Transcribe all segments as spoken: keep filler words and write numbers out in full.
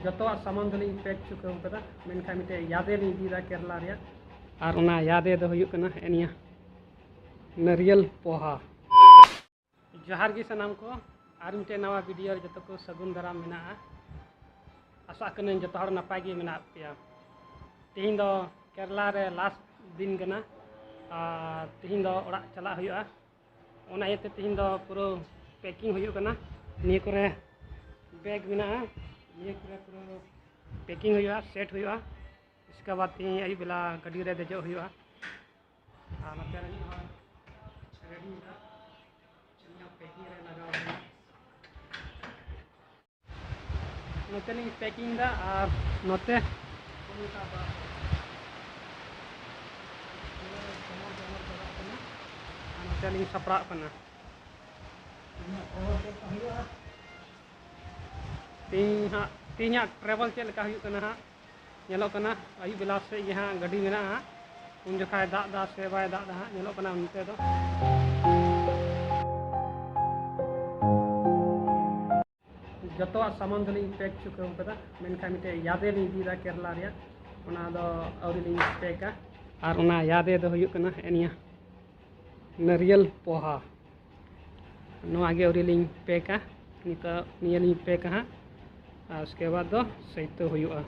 ᱡᱚᱛᱚᱣᱟᱜ ᱥᱟᱢᱟᱱ ᱫᱚᱞᱤᱧ ᱯᱮᱠ ᱪᱩᱠᱟᱹᱣ ᱠᱟᱫᱟ, ᱢᱮᱱᱠᱷᱟᱱ ᱢᱤᱫᱴᱮᱡ ᱭᱟᱫᱮ ᱞᱤᱧ ᱤᱫᱤᱭᱮᱫᱟ ᱠᱮᱨᱞᱟ ᱨᱮᱭᱟᱜ, ᱟᱨ ᱚᱱᱟ ᱭᱟᱫᱮ ᱫᱚ ᱦᱩᱭᱩᱜ ᱠᱟᱱᱟ ᱱᱤᱭᱟᱹ ᱱᱟᱨᱤᱭᱟᱞ ᱯᱚᱦᱟ᱾ ᱡᱚᱦᱟᱨ ᱜᱮ ᱥᱟᱱᱟᱢ ᱠᱚ, ᱟᱨ ᱢᱤᱫᱴᱮᱡ ᱱᱟᱣᱟ ᱵᱷᱤᱰᱤᱭᱳ ᱨᱮ ᱡᱚᱛᱚ ᱠᱚ ᱥᱟᱹᱜᱩᱱ ᱫᱟᱨᱟᱢ ᱢᱮᱱᱟᱜᱼᱟ᱾ ᱟᱥᱟᱜ ᱠᱟᱹᱱᱟᱹᱧ ᱡᱚᱛᱚ ᱦᱚᱲ ᱱᱟᱯᱟᱭ ᱜᱮ ᱢᱮᱱᱟᱜ ᱯᱮᱭᱟ᱾ ᱛᱮᱦᱮᱧ ᱫᱚ ᱠᱮᱨᱞᱟ ᱨᱮ ᱞᱟᱥᱴ ᱫᱤᱱ ᱠᱟᱱᱟ, ᱟᱨ ᱛᱮᱦᱮᱧ ᱫᱚ ᱚᱲᱟᱜ ᱪᱟᱞᱟᱜ ᱦᱩᱭᱩᱜᱼᱟ᱾ ᱚᱱᱟ ᱤᱭᱟᱹᱛᱮ ᱛᱮᱦᱮᱧ ᱫᱚ ᱯᱩᱨᱟᱹ ᱯᱮᱠᱤᱝ ᱦᱩᱭᱩᱜ ᱠᱟᱱᱟ᱾ ᱱᱤᱭᱟᱹ ᱠᱚᱨᱮ ᱵᱮᱜᱽ ᱢᱮᱱᱟᱜᱼᱟ, ᱱᱤᱭᱟᱹ ᱠᱚᱨᱮ ᱯᱩᱨᱟᱹ ᱯᱮᱠᱤᱝ ᱦᱩᱭᱩᱜᱼᱟ, ᱥᱮᱴ ᱦᱩᱭᱩᱜᱼᱟ᱾ ᱤᱥᱠᱮ ᱵᱟᱫᱽ ᱛᱮᱦᱮᱧ ᱟᱹᱭᱩᱵ ᱵᱮᱞᱟ ᱜᱟᱹᱰᱤ ᱨᱮ ᱫᱮᱡᱚᱜ ᱦᱩᱭᱩᱜᱼᱟ᱾ ᱟᱨ ᱱᱚᱛᱮ ᱨᱤᱱᱤᱡ ᱦᱚᱸ ᱨᱮᱰᱤ ᱢᱮᱱᱟᱜᱼᱟ, ᱩᱱᱤ ᱦᱚᱸ ᱯᱮᱠᱤᱝ ᱨᱮ ᱞᱟᱜᱟᱣ ᱟᱠᱟᱱᱟ᱾ ᱱᱚᱛᱮ ᱞᱤᱧ ᱯᱮᱠᱤᱝ ᱮᱫᱟ ᱟᱨ ᱱᱚᱛᱮ ᱟᱨ ᱱᱚᱛᱮ ᱞᱤᱧ ᱥᱟᱯᱲᱟᱜ ᱠᱟᱱᱟ᱾ ᱛᱮᱦᱮᱧ ᱦᱟᱸᱜ, ᱛᱮᱦᱮᱧᱟᱜ ᱴᱨᱟᱵᱷᱮᱞ ᱪᱮᱫ ᱞᱮᱠᱟ ᱦᱩᱭᱩᱜ ᱠᱟᱱᱟ ᱦᱟᱸᱜ, ᱧᱮᱞᱚᱜ ᱠᱟᱱᱟ ᱟᱹᱭᱩᱵ ᱵᱮᱞᱟ ᱥᱮᱫ ᱜᱮ ᱦᱟᱸᱜ ᱜᱟᱹᱰᱤ ᱢᱮᱱᱟᱜᱼᱟ ᱦᱟᱸᱜ᱾ ᱩᱱ ᱡᱚᱠᱷᱟᱡ ᱫᱟᱜ ᱫᱟ ᱥᱮ ᱵᱟᱭ ᱫᱟᱜ ᱫᱟ ᱦᱟᱸᱜ, ᱧᱮᱞᱚᱜ ᱠᱟᱱᱟ ᱱᱚᱛᱮ ᱫᱚ᱾ ᱡᱚᱛᱚᱣᱟᱜ ᱥᱟᱢᱟᱱ ᱫᱚᱞᱤᱧ ᱯᱮᱠ ᱪᱩᱠᱟᱹᱣ ᱠᱟᱫᱟ, ᱢᱮᱱᱠᱷᱟᱱ ᱢᱤᱫᱴᱮᱡ ᱭᱟᱫᱮ ᱞᱤᱧ ᱤᱫᱤᱭᱮᱫᱟ ᱠᱮᱨᱞᱟ ᱨᱮᱭᱟᱜ, ᱚᱱᱟ ᱫᱚ ᱟᱹᱣᱨᱤ ᱞᱤᱧ ᱯᱮᱠᱟ᱾ ᱟᱨ ᱚᱱᱟ ᱭᱟᱫᱮ ᱫᱚ ᱦᱩᱭᱩᱜ ᱠᱟᱱᱟ ᱱᱤᱭᱟᱹ ᱱᱟᱨᱤᱭᱟᱞ ᱯᱚᱦᱟ᱾ ᱱᱚᱣᱟ ᱜᱮ ᱟᱹᱣᱨᱤ ᱞᱤᱧ ᱯᱮᱠᱟ, ᱱᱤᱛᱚᱜ ᱱᱤᱭᱟᱹ ᱞᱤᱧ ᱯᱮᱠᱟ ᱦᱟᱸᱜ, ᱟᱨ ᱩᱥᱠᱮ ᱵᱟᱫᱽ ᱫᱚ ᱥᱟᱹᱭᱛᱟᱹ ᱦᱩᱭᱩᱜᱼᱟ᱾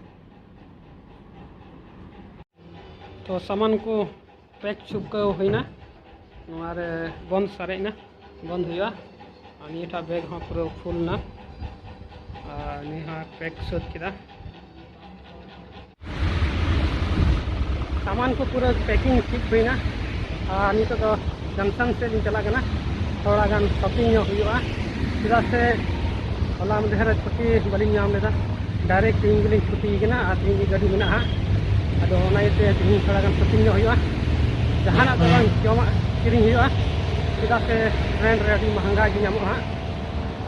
ᱛᱚ ᱥᱟᱢᱟᱱ ᱠᱚ ᱯᱮᱠ ᱪᱩᱠᱟᱹᱣ ᱦᱩᱭᱱᱟ, ᱱᱚᱣᱟ ᱨᱮ ᱵᱚᱱᱫ ᱥᱟᱨᱮᱡ ᱮᱱᱟ, ᱵᱚᱱᱫ ᱦᱩᱭᱩᱜᱼᱟ᱾ ᱟᱨ ᱱᱤᱭᱟᱹᱴᱟᱜ ᱵᱮᱜᱽ ᱦᱚᱸ ᱯᱩᱨᱟᱹ ᱯᱷᱩᱞ ᱮᱱᱟ, ᱟᱨ ᱱᱤᱭᱟᱹ ᱦᱚᱸ ᱯᱮᱠ ᱥᱟᱹᱛ ᱠᱮᱫᱟ᱾ ᱥᱟᱢᱟᱱ ᱠᱚ ᱯᱩᱨᱟᱹ ᱯᱮᱠᱤᱝ ᱴᱷᱤᱠ ᱦᱩᱭᱱᱟ, ᱟᱨ ᱱᱤᱛᱚᱜ ᱫᱚ ᱡᱚᱝᱥᱚᱱ ᱥᱮᱫ ᱞᱤᱧ ᱪᱟᱞᱟᱜ ᱠᱟᱱᱟ᱾ ᱛᱷᱚᱲᱟ ᱜᱟᱱ ᱥᱚᱯᱤᱝ ᱧᱚᱜ ᱦᱩᱭᱩᱜᱼᱟ, ᱪᱮᱫᱟᱜ ᱥᱮ ᱦᱚᱞᱟ ᱢᱟᱫᱷᱮᱨ ᱨᱮ ᱪᱷᱩᱴᱤ ᱵᱟᱹᱞᱤᱧ ᱧᱟᱢ ᱞᱮᱫᱟ᱾ ᱰᱟᱭᱨᱮᱠᱴ ᱛᱮᱦᱮᱧ ᱜᱮᱞᱤᱧ ᱪᱷᱩᱴᱤ ᱠᱟᱱᱟ ᱟᱨ ᱛᱮᱦᱮᱧ ᱜᱮ ᱜᱟᱹᱰᱤ ᱢᱮᱱᱟᱜᱼᱟ᱾ ᱟᱫᱚ ᱚᱱᱟ ᱤᱭᱟᱹᱛᱮ ᱛᱮᱦᱮᱧ ᱛᱷᱚᱲᱟ ᱜᱟᱱ ᱥᱚᱯᱤᱝ ᱧᱚᱜ ᱦᱩᱭᱩᱜᱼᱟ, ᱡᱟᱦᱟᱱᱟᱜ ᱫᱚ ᱵᱟᱝ ᱡᱚᱢᱟᱜ ᱠᱤᱨᱤᱧ ᱦᱩᱭᱩᱜᱼᱟ, ᱪᱮᱫᱟᱜ ᱥᱮ ᱴᱨᱮᱱ ᱨᱮ ᱟᱹᱰᱤ ᱢᱟᱦᱟᱝᱜᱟ ᱜᱮ ᱧᱟᱢᱚᱜᱼᱟ ᱦᱟᱸᱜ᱾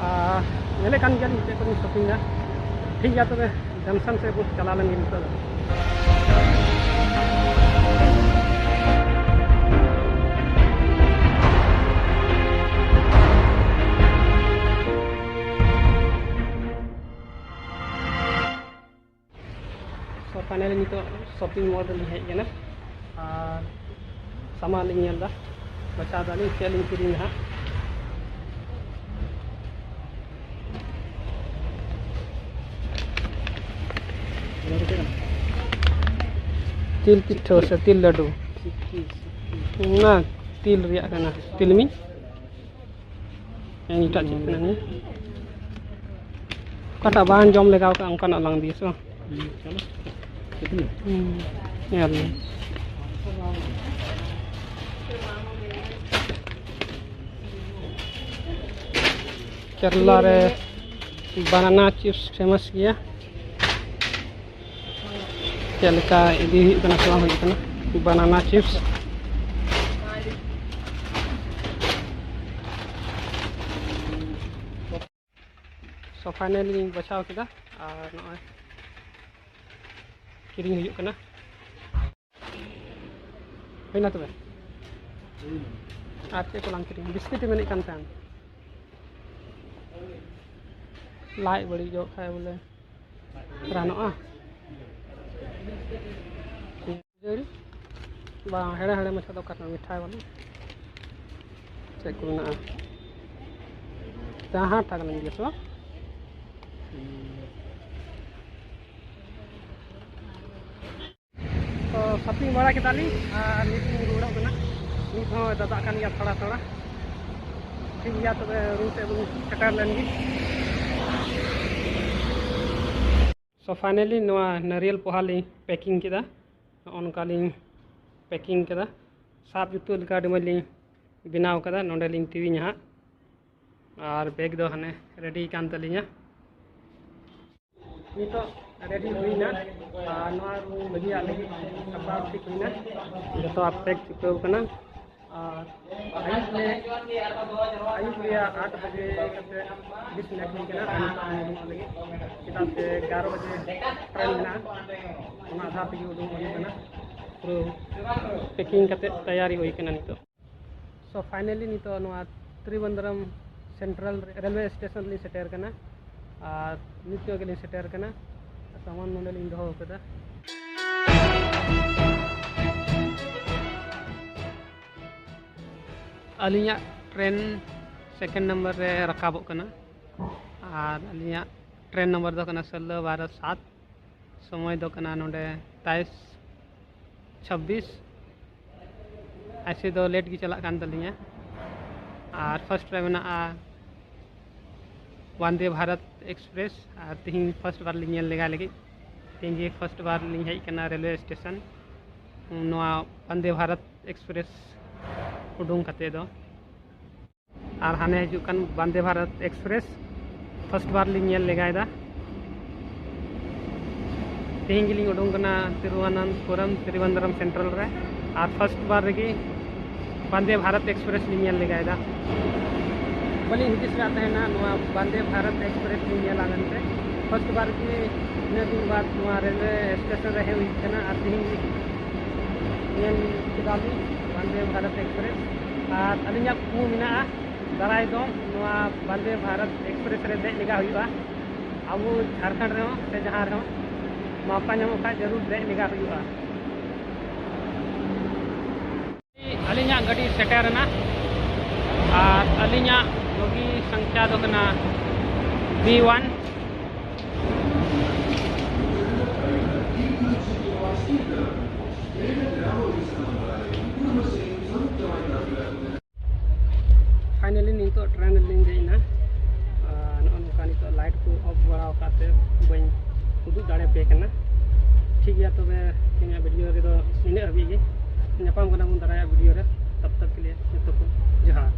ᱟᱨ ᱧᱮᱞᱮᱫ ᱠᱟᱱ ᱜᱮᱭᱟᱞᱤᱧ ᱪᱮᱫ ᱠᱚᱞᱤᱧ ᱥᱚᱯᱤᱝᱟ᱾ ᱴᱷᱤᱠ ᱜᱮᱭᱟ, ᱛᱚᱵᱮ ᱡᱚᱝᱥᱚᱱ ᱥᱮᱫ ᱵᱚᱱ ᱪᱟᱞᱟᱣ ᱞᱮᱱ ᱜᱮ ᱱᱤᱛᱚᱜ ᱫᱚ᱾ Finally ᱱᱤᱛᱚᱜ shopping mall ᱨᱮᱞᱤᱧ ᱦᱮᱡ ᱮᱱᱟ ᱟᱨ ᱥᱟᱢᱟᱱ ᱞᱤᱧ ᱧᱮᱞ ᱮᱫᱟ, ᱵᱟᱪᱷᱟᱣ ᱫᱟᱞᱤᱧ ᱪᱮᱫ ᱞᱤᱧ ᱠᱤᱨᱤᱧᱟ ᱦᱟᱸᱜ᱾ ᱛᱤᱞ ᱯᱤᱴᱷᱟᱹ ᱥᱮ ᱛᱤᱞ ᱞᱟᱹᱰᱩ? ᱚᱱᱟ ᱛᱤᱞ ᱨᱮᱭᱟᱜ ᱠᱟᱱᱟ, ᱛᱤᱞᱢᱤᱧ᱾ ᱦᱮᱸ, ᱮᱴᱟᱜ ᱪᱮᱫ ᱠᱟᱱᱟ ᱱᱤᱭᱟᱹ? ᱚᱠᱟᱴᱟᱜ ᱵᱟᱝ ᱡᱚᱢ ᱞᱮᱜᱟᱣ ᱠᱟᱜᱼᱟ, ᱚᱱᱠᱟᱱᱟᱜ ᱞᱟᱝ ᱤᱫᱤᱭᱟ ᱥᱮ ᱵᱟᱝ? ᱦᱩᱸ, ᱪᱚᱞᱚ᱾ ᱦᱩᱸ, ᱧᱮᱞ ᱢᱮ᱾ ᱠᱮᱨᱟᱞᱟ ᱨᱮ banana chips famous ᱜᱮᱭᱟ᱾ ᱪᱮᱫ ᱞᱮᱠᱟ ᱤᱫᱤ ᱦᱩᱭᱩᱜ ᱠᱟᱱᱟ ᱥᱮ ᱵᱟᱝ ᱦᱩᱭᱩᱜ ᱠᱟᱱᱟ, banana chips᱾ So finally ᱞᱤᱧ ᱵᱟᱪᱷᱟᱣ ᱠᱮᱫᱟ ᱟᱨ ᱱᱚᱜᱼᱚᱭ ᱠᱤᱨᱤᱧ ᱦᱩᱭᱩᱜ ᱠᱟᱱᱟ᱾ ᱦᱩᱭᱱᱟ ᱛᱚᱵᱮ? ᱟᱨ ᱪᱮᱫ ᱠᱚᱞᱟᱝ ᱠᱤᱨᱤᱧ? ᱵᱤᱥᱠᱤᱴ ᱮ ᱢᱮᱱᱮᱫ ᱠᱟᱱ ᱛᱟᱦᱮᱸᱱ᱾ ᱞᱟᱡ ᱵᱟᱹᱲᱤᱡᱚᱜ ᱠᱷᱟᱡ ᱵᱚᱞᱮ ᱨᱟᱱᱚᱜᱼᱟ? ᱡᱟᱹᱲᱤ? ᱵᱟᱝ, ᱦᱮᱲᱮ ᱦᱮᱲᱮ ᱢᱟᱪᱷᱟ ᱫᱚ ᱚᱠᱟ ᱨᱮᱱᱟᱜ ᱢᱤᱴᱷᱟᱭ ᱵᱟᱹᱱᱩᱜ? ᱪᱮᱫ ᱠᱚ ᱢᱮᱱᱟᱜᱼᱟ? ᱡᱟᱦᱟᱸ ᱴᱟᱜ ᱞᱤᱧ ᱜᱮᱥᱚᱜ᱾ ᱛᱚ shopping ᱵᱟᱲᱟ ᱠᱮᱫᱟᱞᱤᱧ ᱟᱨ ᱱᱤᱛ ᱞᱤᱧ ᱨᱩᱣᱟᱹᱲᱚᱜ ᱠᱟᱱᱟ᱾ ᱱᱤᱛ ᱦᱚᱸ ᱫᱟᱫᱟᱜ ᱠᱟᱱ ᱜᱮᱭᱟ ᱛᱷᱚᱲᱟ ᱛᱷᱚᱲᱟ᱾ ᱴᱷᱤᱠ ᱜᱮᱭᱟ, ᱛᱚᱵᱮ room ᱥᱮᱫ ᱵᱚᱱ ᱥᱮᱴᱮᱨ ᱞᱮᱱ ᱜᱮ᱾ So finally ᱱᱚᱣᱟ ᱱᱟᱨᱤᱭᱮᱞ ᱯᱚᱦᱟ ᱞᱤᱧ packing ᱠᱮᱫᱟ᱾ ᱱᱚᱜᱼᱚ ᱱᱚᱝᱠᱟ ᱞᱤᱧ packing ᱠᱮᱫᱟ᱾ ᱥᱟᱵ ᱡᱩᱛᱩᱜ ᱞᱮᱠᱟ ᱟᱹᱰᱤ ᱢᱚᱡᱽ ᱞᱤᱧ ᱵᱮᱱᱟᱣ ᱠᱟᱫᱟ᱾ ᱱᱚᱸᱰᱮ ᱞᱤᱧ ᱛᱤᱣᱤᱧᱟ ᱦᱟᱸᱜ᱾ ᱟᱨ bag ᱫᱚ ᱦᱟᱱᱮ ready ᱠᱟᱱ ᱛᱟᱹᱞᱤᱧᱟ᱾ ᱱᱤᱛᱚᱜ ready ᱦᱩᱭᱱᱟ ᱟᱨ ᱱᱚᱣᱟ room ᱵᱟᱹᱜᱤᱭᱟᱜ ᱞᱟᱹᱜᱤᱫ ᱥᱟᱯᱲᱟᱣ ᱴᱷᱤᱠ ᱦᱩᱭᱱᱟ᱾ ᱡᱚᱛᱚᱣᱟᱜ pack ᱪᱩᱠᱟᱹᱣ ᱠᱟᱱᱟ᱾ ᱟᱨ ᱟᱹᱭᱩᱵ ᱨᱮ, ᱟᱹᱭᱩᱵ ᱨᱮᱭᱟᱜ ᱟᱴ ᱵᱟᱡᱮ ᱠᱟᱛᱮ ᱵᱤᱥ ᱢᱤᱱᱤᱴ ᱦᱩᱭ ᱠᱟᱱᱟ ᱟᱨ ᱱᱤᱛᱚᱜ ᱩᱰᱩᱠᱚᱜ ᱞᱟᱹᱜᱤᱫ, ᱪᱮᱫᱟᱜ ᱥᱮ ᱮᱜᱟᱨᱚ ᱵᱟᱡᱮ train ᱢᱮᱱᱟᱜᱼᱟ, ᱚᱱᱟ ᱟᱫᱷᱟᱨ ᱛᱮᱜᱮ ᱩᱰᱩᱠ ᱦᱩᱭᱩᱜ ᱠᱟᱱᱟ᱾ ᱯᱩᱨᱟᱹ packing ᱠᱟᱛᱮ ᱛᱮᱭᱟᱨᱤ ᱦᱩᱭ ᱠᱟᱱᱟ ᱱᱤᱛᱚᱜ᱾ So finally ᱱᱤᱛᱚᱜ ᱱᱚᱣᱟ ᱛᱨᱤᱵᱚᱱᱫᱨᱚᱢ central railway station ᱞᱤᱧ ᱥᱮᱴᱮᱨ ᱠᱟᱱᱟ ᱟᱨ ᱱᱤᱛ ᱧᱚᱜ ᱜᱮᱞᱤᱧ ᱥᱮᱴᱮᱨ ᱠᱟᱱᱟ᱾ ᱥᱟᱢᱟᱱ ᱱᱚᱰᱮ ᱞᱤᱧ ᱫᱚᱦᱚ ᱠᱟᱫᱟ᱾ ᱟᱹᱞᱤᱧᱟᱜ ᱴᱨᱮᱱ ᱥᱮᱠᱮᱱᱰ ᱱᱟᱢᱵᱟᱨ ᱨᱮ ᱨᱟᱠᱟᱵᱚᱜ ᱠᱟᱱᱟ ᱟᱨ ᱟᱹᱞᱤᱧᱟᱜ ᱴᱨᱮᱱ ᱱᱟᱢᱵᱟᱨ ᱫᱚ ᱠᱟᱱᱟ ᱥᱳᱞᱞᱳ ᱵᱟᱨᱚ ᱥᱟᱛ᱾ ᱥᱚᱢᱚᱭ ᱫᱚ ᱠᱟᱱᱟ ᱱᱚᱰᱮ ᱛᱟᱭᱤᱥ ᱪᱷᱟᱵᱵᱤᱥ᱾ ᱟᱭᱥᱮ ᱫᱚ ᱞᱮᱴ ᱜᱮ ᱪᱟᱞᱟᱜ ᱠᱟᱱ ᱛᱟᱹᱞᱤᱧᱟ᱾ ᱟᱨ ᱯᱷᱟᱥᱴ ᱨᱮ ᱢᱮᱱᱟᱜᱼᱟ ᱵᱚᱱᱫᱮ ᱵᱷᱟᱨᱚᱛ ᱮᱠᱥᱯᱨᱮᱥ᱾ ᱟᱨ ᱛᱮᱦᱮᱧ ᱯᱷᱟᱥᱴ ᱵᱟᱨ ᱞᱤᱧ ᱧᱮᱞ ᱞᱮᱜᱟ ᱞᱟᱹᱜᱤᱫ᱾ ᱛᱮᱦᱮᱧ ᱜᱮ ᱯᱷᱟᱥᱴ ᱵᱟᱨ ᱞᱤᱧ ᱦᱮᱡ ᱠᱟᱱᱟ ᱨᱮᱞᱣᱮ ᱥᱴᱮᱥᱚᱱ, ᱱᱚᱣᱟ ᱵᱚᱱᱫᱮ ᱵᱷᱟᱨᱚᱛ ᱮᱠᱥᱯᱨᱮᱥ ᱩᱰᱩᱝ ᱠᱟᱛᱮ ᱫᱚ᱾ ᱟᱨ ᱦᱟᱱᱮ ᱦᱤᱡᱩᱜ ᱠᱟᱱ ᱵᱚᱱᱫᱮ ᱵᱷᱟᱨᱚᱛ ᱮᱠᱥᱯᱨᱮᱥ ᱯᱷᱟᱥᱴ ᱵᱟᱨ ᱞᱤᱧ ᱧᱮᱞ ᱞᱮᱜᱟᱭᱮᱫᱟ᱾ ᱛᱮᱦᱮᱧ ᱜᱮᱞᱤᱧ ᱩᱰᱩᱝ ᱠᱟᱱᱟ ᱛᱤᱨᱩᱣᱟᱱᱟᱱᱛᱯᱩᱨᱚᱢ ᱛᱨᱤᱵᱟᱱᱫᱨᱚᱢ ᱥᱮᱱᱴᱨᱟᱞ ᱨᱮ᱾ ᱟᱨ ᱯᱷᱟᱥᱴ ᱵᱟᱨ ᱨᱮᱜᱮ ᱵᱚᱱᱫᱮ ᱵᱷᱟᱨᱚᱛ ᱮᱠᱥᱯᱨᱮᱥ ᱞᱤᱧ ᱧᱮᱞ ᱞᱮᱜᱟᱭᱮᱫᱟ᱾ ᱵᱟᱹᱞᱤᱧ ᱦᱩᱫᱤᱥ ᱠᱟᱫ ᱛᱟᱦᱮᱱᱟ ᱱᱚᱣᱟ ᱵᱚᱱᱫᱮ ᱵᱷᱟᱨᱚᱛ ᱮᱠᱥᱯᱨᱮᱥ ᱞᱤᱧ ᱧᱮᱞᱟ ᱢᱮᱱᱛᱮ᱾ ᱯᱷᱟᱥᱴ ᱵᱟᱨ ᱜᱮ ᱤᱱᱟᱹ ᱫᱤᱱ ᱵᱟᱫ ᱱᱚᱣᱟ ᱨᱮᱞᱣᱮ ᱥᱴᱮᱥᱚᱱ ᱨᱮ ᱦᱮᱡ ᱦᱩᱭ ᱠᱟᱱᱟ ᱟᱨ ᱛᱮᱦᱮᱧ ᱜᱮ ᱧᱮᱞ ᱠᱮᱫᱟᱞᱤᱧ ᱵᱚᱱᱫᱮ ᱵᱷᱟᱨᱚᱛ ᱮᱠᱥᱯᱨᱮᱥ᱾ ᱟᱨ ᱟᱹᱞᱤᱧᱟᱜ ᱠᱩᱠᱢᱩ ᱢᱮᱱᱟᱜᱼᱟ ᱫᱟᱨᱟᱭ ᱫᱚ ᱱᱚᱣᱟ ᱵᱚᱱᱫᱮ ᱵᱷᱟᱨᱚᱛ ᱮᱠᱥᱯᱨᱮᱥ ᱨᱮ ᱫᱮᱡ ᱞᱮᱜᱟ ᱦᱩᱭᱩᱜᱼᱟ᱾ ᱟᱵᱚ ᱡᱷᱟᱲᱠᱷᱚᱸᱰ ᱨᱮᱦᱚᱸ ᱥᱮ ᱡᱟᱦᱟᱸ ᱨᱮᱦᱚᱸ ᱢᱚᱣᱠᱟ ᱧᱟᱢᱚᱜ ᱠᱷᱟᱱ ᱡᱟᱹᱨᱩᱲ ᱫᱮᱡ ᱞᱮᱜᱟ ᱦᱩᱭᱩᱜᱼᱟ᱾ ᱟᱹᱞᱤᱧᱟᱜ ᱜᱟᱹᱰᱤ ᱥᱮᱴᱮᱨ ᱮᱱᱟ ᱟᱨ ᱟᱹᱞᱤᱧᱟᱜ ᱵᱚᱜᱤ ᱥᱚᱝᱠᱷᱟ ᱫᱚ ᱠᱟᱱᱟ ᱵᱤ ᱳᱣᱟᱱ᱾ ᱯᱷᱟᱭᱱᱟᱞᱤ ᱱᱤᱛᱚᱜ ᱴᱨᱮᱱ ᱨᱮᱞᱤᱧ ᱫᱮᱡ ᱮᱱᱟ᱾ ᱟᱨ ᱱᱚᱜᱼᱚ ᱱᱚᱝᱠᱟ ᱱᱤᱛᱚᱜ ᱞᱟᱭᱤᱴ ᱠᱚ ᱚᱯᱷ ᱵᱟᱲᱟ ᱟᱠᱟᱫ ᱛᱮ ᱵᱟᱹᱧ ᱩᱫᱩᱜ ᱫᱟᱲᱮᱭᱟᱯᱮ ᱠᱟᱱᱟ᱾ ᱴᱷᱤᱠ ᱜᱮᱭᱟ, ᱛᱚᱵᱮ ᱛᱮᱦᱮᱧᱟᱜ ᱵᱷᱤᱰᱤᱭᱳ ᱨᱮᱫᱚ ᱱᱤᱱᱟᱹᱜ ᱦᱟᱹᱵᱤᱡ ᱜᱮ᱾ ᱧᱟᱯᱟᱢ ᱠᱟᱱᱟ ᱵᱚᱱ ᱫᱟᱨᱟᱭᱟᱜ ᱵᱷᱤᱰᱤᱭᱳ ᱨᱮ᱾ ᱛᱟᱵ ᱛᱟᱠ ᱠᱮ ᱞᱤᱭᱮ ᱡᱚᱛᱚ ᱠᱚ ᱡᱚᱦᱟᱨ᱾